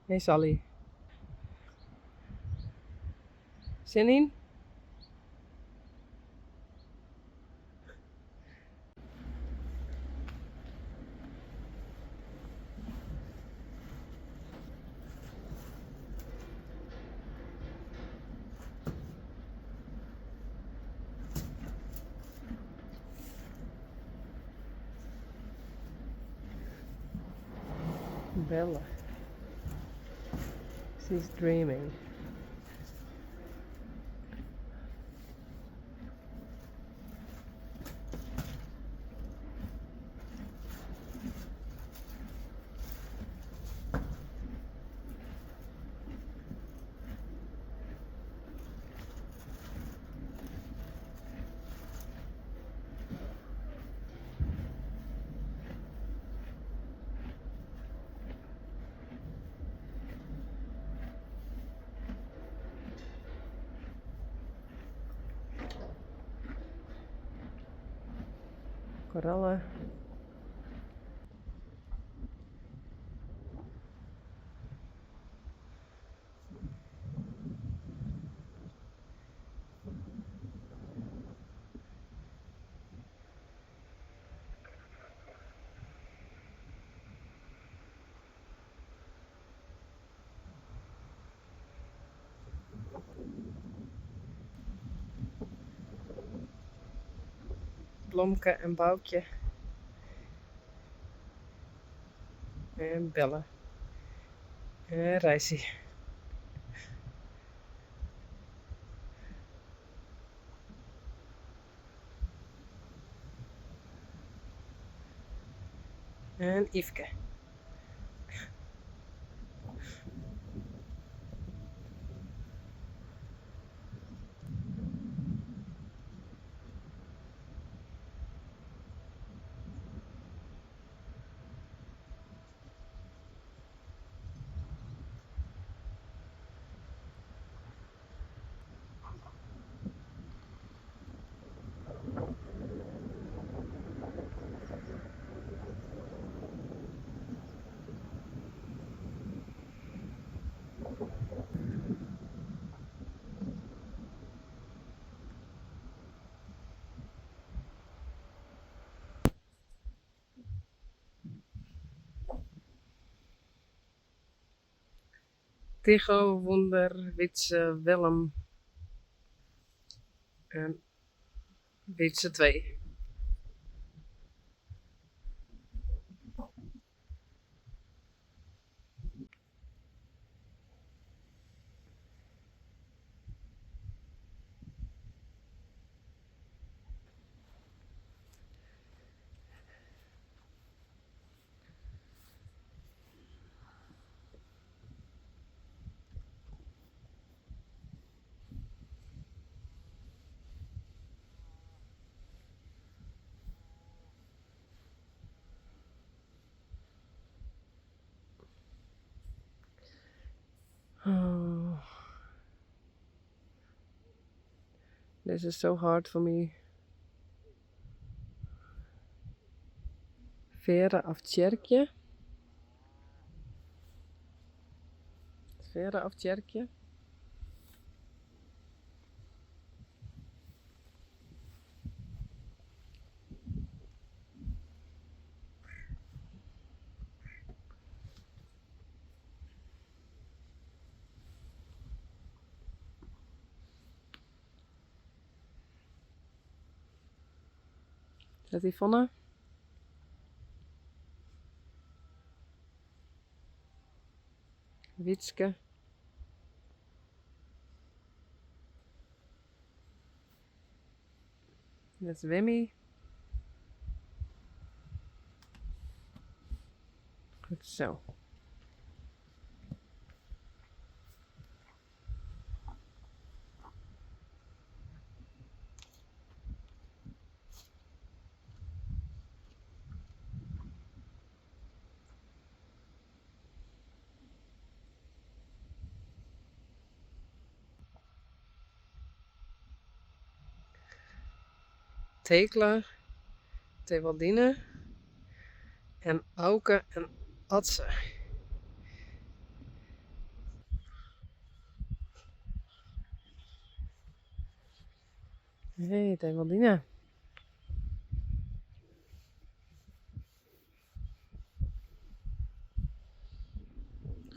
Hey Sally. Sin yn? Bella. She's dreaming. Korallen. Blomke en Boukje. En Belle. En Reisy. En Yfke. Tycho, Wûnder, Wytse, Willem en Wytse 2. Oh. This is so hard for me. Vera of Tjerkje. Vera of Tjerkje. Is dat Yvonne? Wietske. Dat is Wimmy. Goed zo. Thekla, Thewaldine en Auke en Atze. Hey, Thewaldine.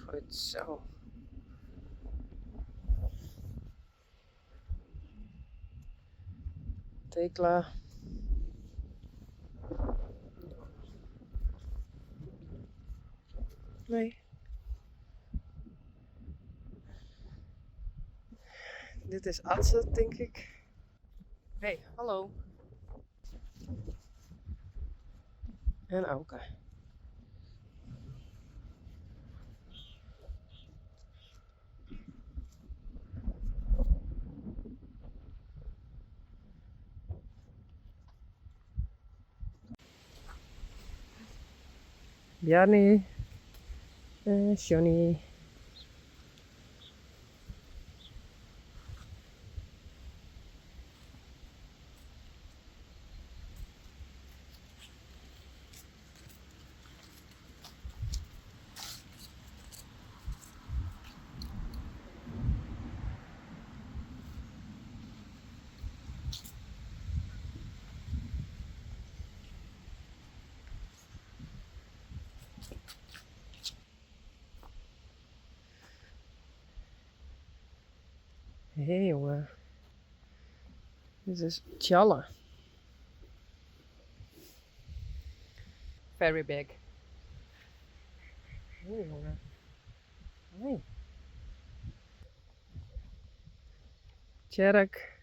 Goed zo. Thekla. Nee. Dit is Atze, tink ik. Hey, hallo. En Auke. Bjarni en Johnny. Hey jongen. Dit is Tjalle. Very big. Hey jongen. Hey. Tjerk.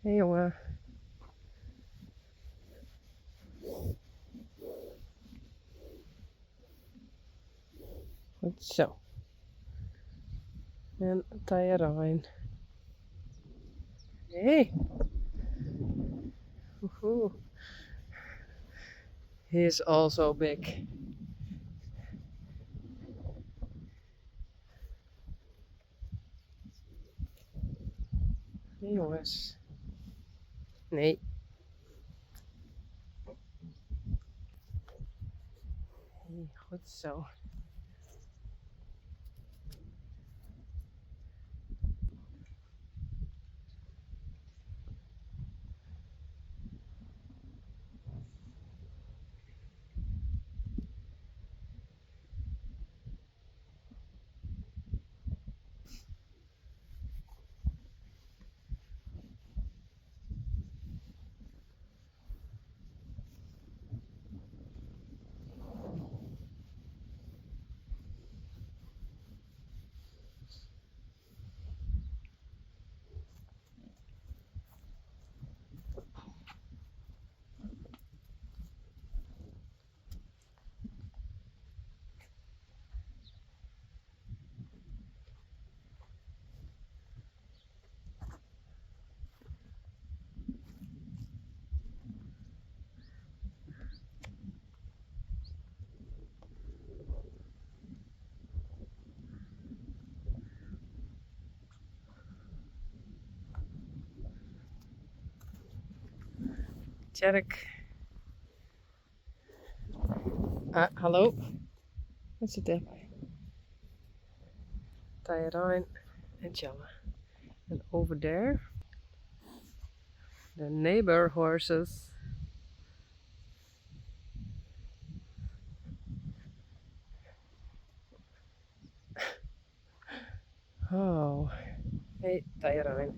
Hey jongen. Goed zo. En Tayarijn. Hey. Oehoe. He is also big. Nee jongens. Nee. Hey, goed zo. Tjerk. Ah, hallo. Wat zit erbij? Tyrine en Tjalle. And over there, the neighbor horses. Oh, hey, Tyrine.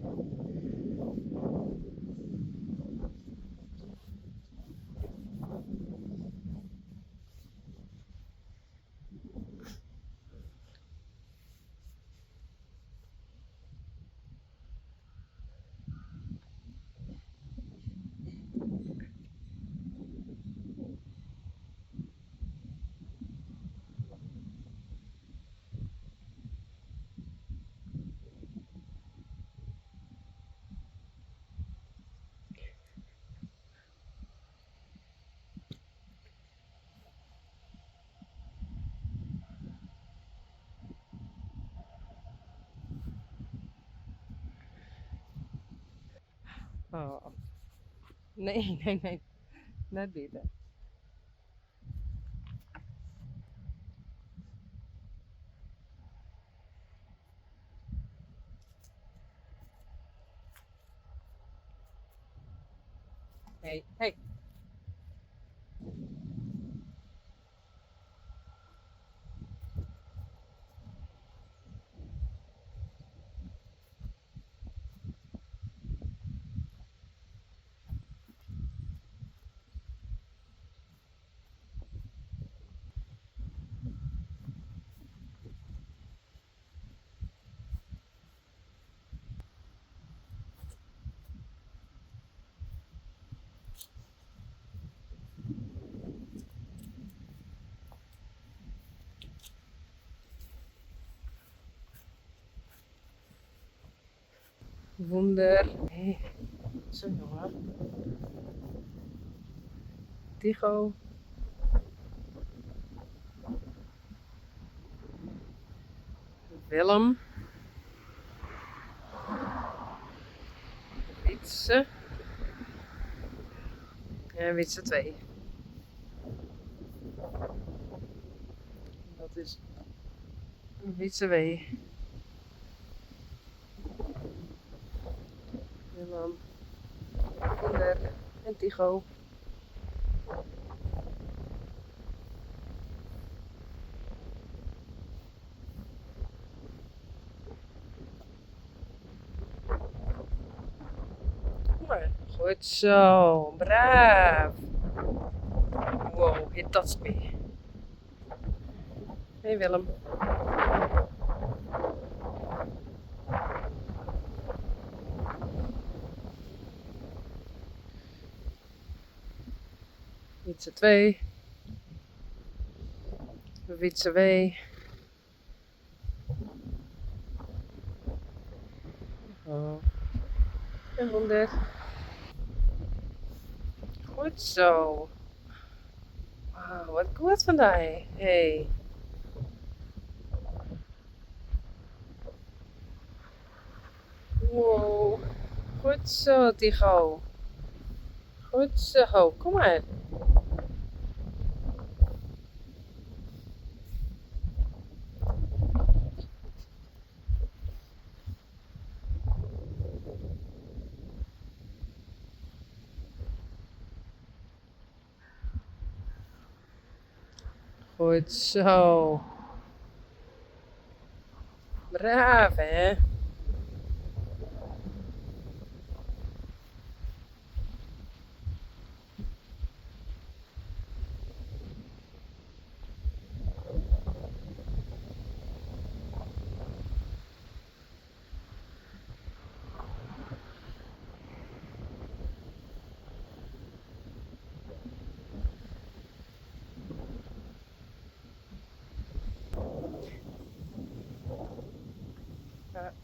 Oh. Nee, nee, nee. Net beter. Hey, hey. Wûnder. Hé, zo jongen. Tycho. Willem. Wytse. En Wytse 2. Dat is Wytse W. Willem. Wûnder en Tycho. Kom maar. Goed zo. Braaf. Wow, he touched me. Hey Willem. Wytse 2. Wytse W. Oh. En 100. Goed zo. Wauw, wat goed van dy. Hey. Wow. Goed zo, Tycho. Goed zo. Kom maar. Goed zo. Braaf, hè?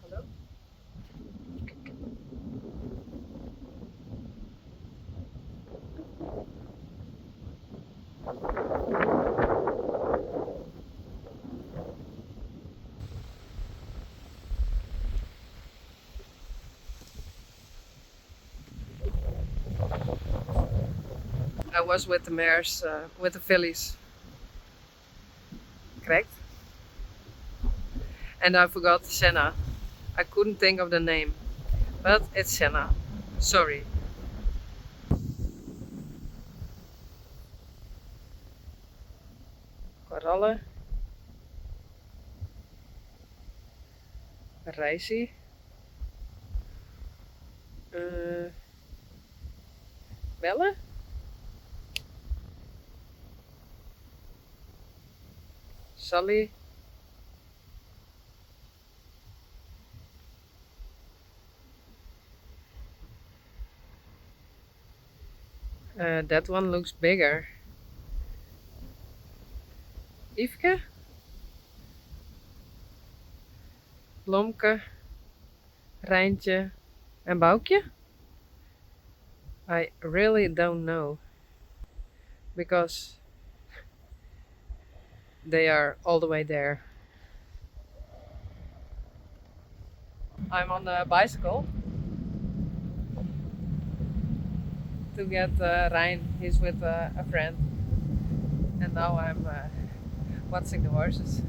Hallo? I was with the mares, with the fillies. Correct? And I forgot Senna. I couldn't think of the name. But it's Senna. Sorry. Koralle. Reisi. Belle? Sally. That one looks bigger. Yfke? Blomke, Reintje en Boukje? I really don't know. Because they are all the way there. I'm on the bicycle to get Rein. He's with a friend. And now I'm watching the horses.